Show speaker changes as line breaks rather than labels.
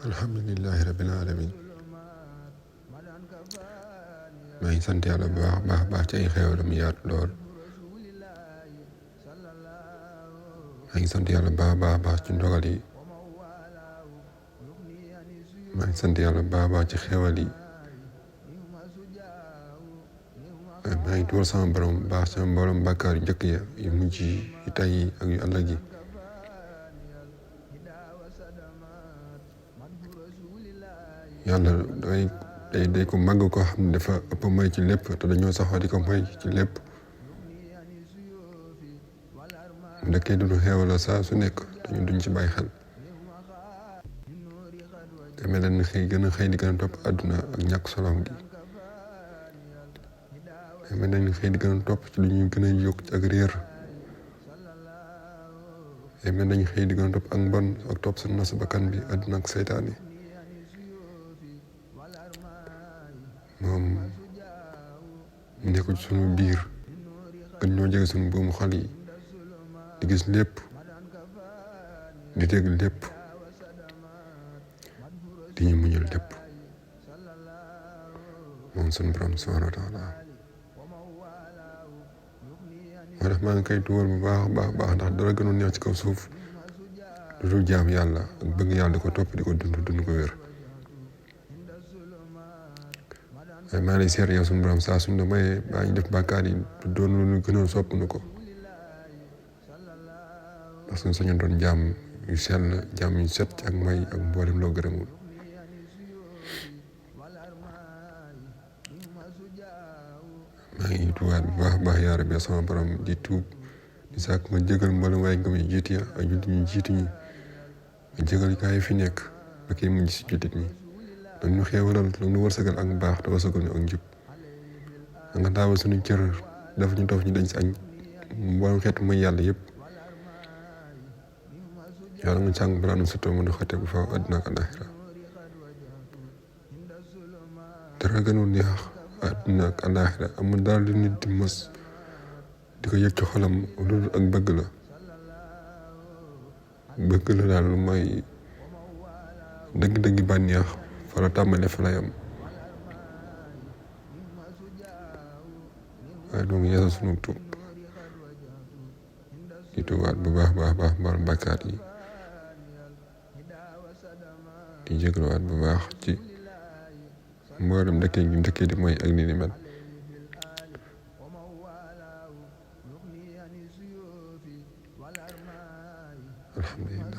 alhamdulillahi rabbil alamin maa ngi sant yàlla bu baax ci ay xéewalam yaatu lool. maa ngi sant yàlla baax ci ndogal yi. maa ngi sant yàlla baax ci xéewal yi. maa ngi tuur sama borom baax sama borom bàkkaar yu njëkk ya yu mujj yi tey yi ak yu ëllëg yi. yàlla day ko màgg koo xam ne dafa ëpp may ci lépp te dañoo saxoo di ko may ci lépp. mu dëkkee duñu xeewala saa su nekk te ñun duñ ci bàyyi xel. te mel na xëy di gën a topp àdduna ak ñàkk solom gi. te mel na xëy di gën a topp ci lu ñuy gën a yokk ci ak réer. te mel nañ xëy di gën a topp ak mbon ak topp sa nas bakkan bi àdduna ak seytaane. moom mu nekk ci sunu biir gën ñoo jege sunu buumu xol yi di gis lépp di dégg lépp di ñu muñal lépp moom sunu borom subhanahu wa taala. moo tax maa ngi koy tuwal bu baax ndax dara gënoon neex ci kaw suuf lu dul jaam yàlla ak bëgg yàlla di ko topp di ko dund ko wér. maa ngi lay seet yow sunu borom saa suñu la mayee baa ñu def bàkkaar yi doon lu ñu gënoon sopp na ko parce que suñu doon jaam yu sell jaam yu set ak may ak mboolem loo gërëmul. maa ngi tuwaat bu baax yaa rabbi sama borom di tuub di sàkk nga jégal mboolem waaye ngëm yi jiitu ya ak jullit ñu jiitu ñi nga jégal gaa yi fi nekk ba kii mujj si jullit ñi. ñu xeewalal ñu wërsëgal ak baax te wërsëgal ñu ak njub nga daawal suñu cër dafa ñu tof ñu dañ si añ mboolem xeetu mooy yàlla yëpp yàlla nga sàng balaa nu sutoo mën a xate bu faaw àddina ak àllaaxira. dara gënul neex àddina ak àllaaxira amul dara lu nit di mos di ko yëg ci xolam loolu ak bëgg la daal lu may dëgg-dëgg bànneex fa la tàmbale fa la yam. waaye donc yeesal sunu tuub di tuubaat bu baax mbaal bàkkaat yi di jégluwaat bu baax ci mboolem dëkkee di mooy ak ni mel. alhamdulillah.